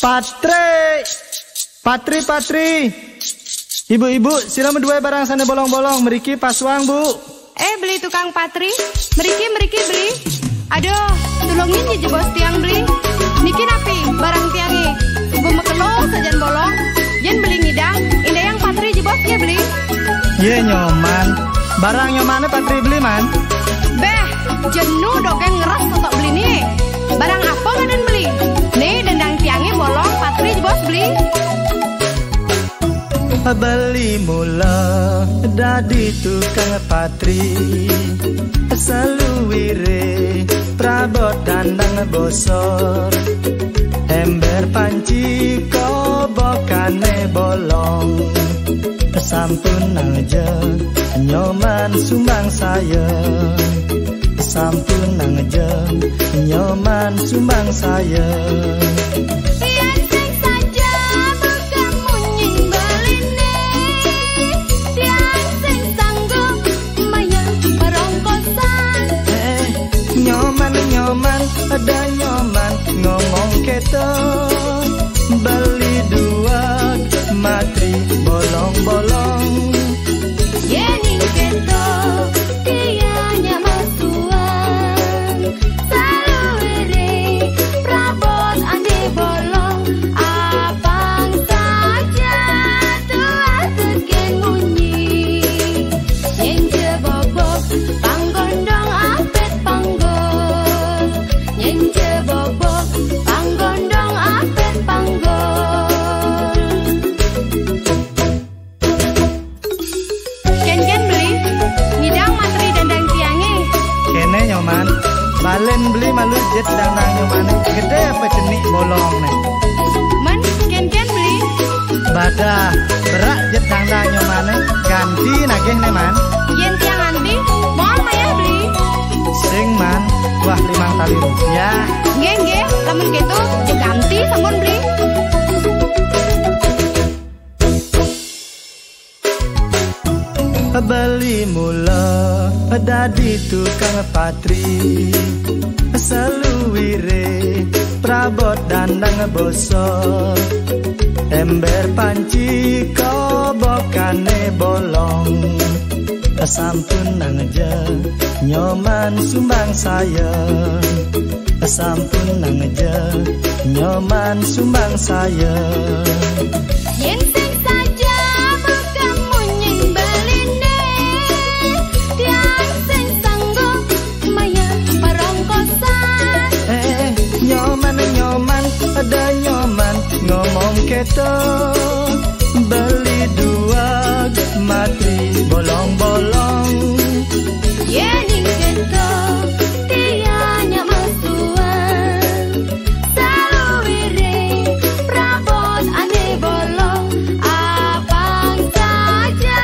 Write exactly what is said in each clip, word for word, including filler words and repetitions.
Patri! Patri, Patri! Ibu-ibu, sira madué barang sané bolong-bolong, mriki pasuang, Bu. Eh, beli tukang patri, mriki, mriki, beli. Aduh, tulungin ya jebos tiang, beli. Niki napi barang tiangé? Suba makelo sajan bolong. Yén beli ngidang, indayang patri jebos ya, beli. Yé, Nyoman. Barang Nyomané patri beli, Man. Béh, jenu dogén ngeres otak beli nih. Barang apa ngadan beli? Nih, dendang tiangé bolong, patri jebos beli. Beli mula dadi tukang patri, saluwiré prabot dandang bosor, ember panci kobokané bolong. Sampun nang ja Nyoman sumbang saya, sampun nang ja Nyoman sumbang saya. Yén sing saja bukan munying beliné, tiang sing sanggup mayang perongkosan. Eh, Nyoman, Nyoman, ada Nyoman ngomong kéto. Beli duweg matri bolong-bolong. Yén ing kéto, tiang nyak masuang. Saluwiré prabot ané bolong, apang saja tuah tekén munyi. Yén ja bobok, panggondong apit panggol. Yén ja bobok, panggondong apit panggol. Kén-kén beli, ngidang matri dendang tiangé. Kéné, Nyoman. Balen beli malu jet dendang Nyomané. Gedé apa cenik bolongné? Men, kén-kén beli. Badah, berak jet dendang Nyomané. Ganti nagih né, Man. Yén tiang ganti, mon mayah beli. Sing, Man. Wah, limang tali rupiah. Nggih, nggih. Lamun kéto, ja ganti sampun beli. Beli mula dadi tukang patri, saluwiré prabot dandang bosor, ember panci kobokané bolong. Sampun nang ja Nyoman sumbang saya, sampun nang ja Nyoman sumbang saya. Yén sing saja bukan munying beliné, tiang sing sanggup mayang perongkosan. Eh, Nyoman, Nyoman, ada Nyoman ngomong kéto. Beli duweg matri bolong-bolong. Yén ing kéto, tiang nyak masuang. Saluwiré prabot ané bolong, apang saja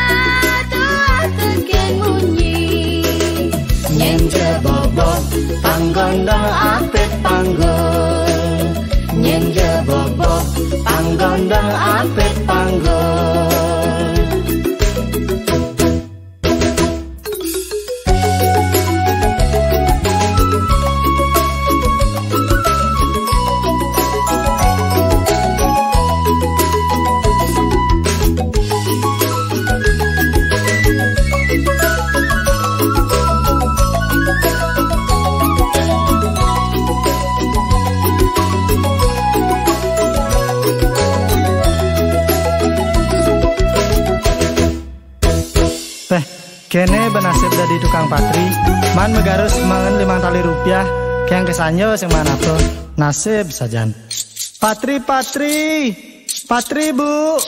tuah tekén munyi. Yén ja bobok, panggondong apit panggol. Yén ja bobok, panggondong apit panggol. Béh, kéné benasib dadi tukang patri, man magarus mangan limang tali rupiah, kéng kasanja sing manapa. Nasib sajan. Patri, patri, patri, Bu.